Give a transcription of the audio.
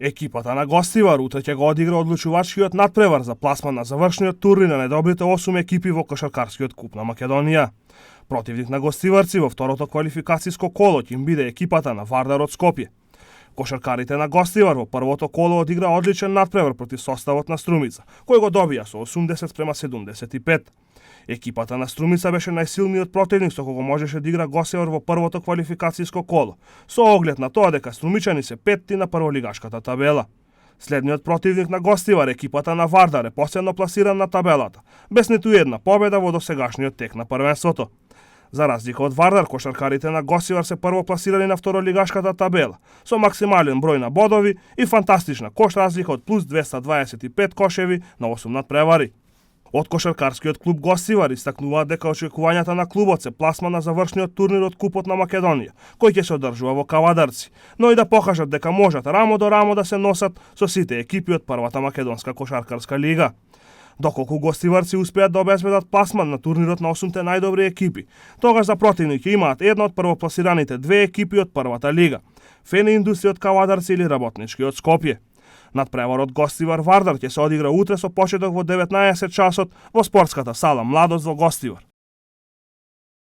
Екипата на Гостивар утре ќе го одигра одлучувачкиот надпревар за пласман на завршниот турнир на најдобрите 8 екипи во кошаркарскиот куп на Македонија. Противник на гостиварци во второто квалификацијско коло ќе им биде екипата на Вардар од Скопје. Кошаркарите на Гостивар во првото коло одигра одличен надпревар против составот на Струмица, кој го добија со 80-75. Екипата на Струмица беше најсилниот противник со кого можеше да игра Гостивар во првото квалификацијско коло, со оглед на тоа дека струмичани се петти на прволигашката табела. Следниот противник на Гостивар, екипата на Вардар, е последно пласиран на табелата, без ниту една победа во досегашниот тек на првенството. За разлика од Вардар, кошаркарите на Гостивар се прво пласирани на второлигашката табела, со максимален број на бодови и фантастична кош разлика од плюс 225 кошеви на 8 надпревари. Од кошаркарскиот клуб Гостивар истакнуваат дека очекувањата на клубот се пласман на завршниот турнир од Купот на Македонија, кој ќе се одржува во Кавадарци, но и да покажат дека можат рамо до рамо да се носат со сите екипи од првата македонска кошаркарска лига. Доколку гостиварци успеат да обезбедат пласман на турнирот на 8 најдобри екипи, тогаш за противник имаат една од првопласираните две екипи од првата лига – Фени Индустрија од Кавадарци или Работнички од Скопје. Надпреварот Гостивар Вардар ќе се одигра утре со почеток во 19 часот во спортската сала Младост во Гостивар.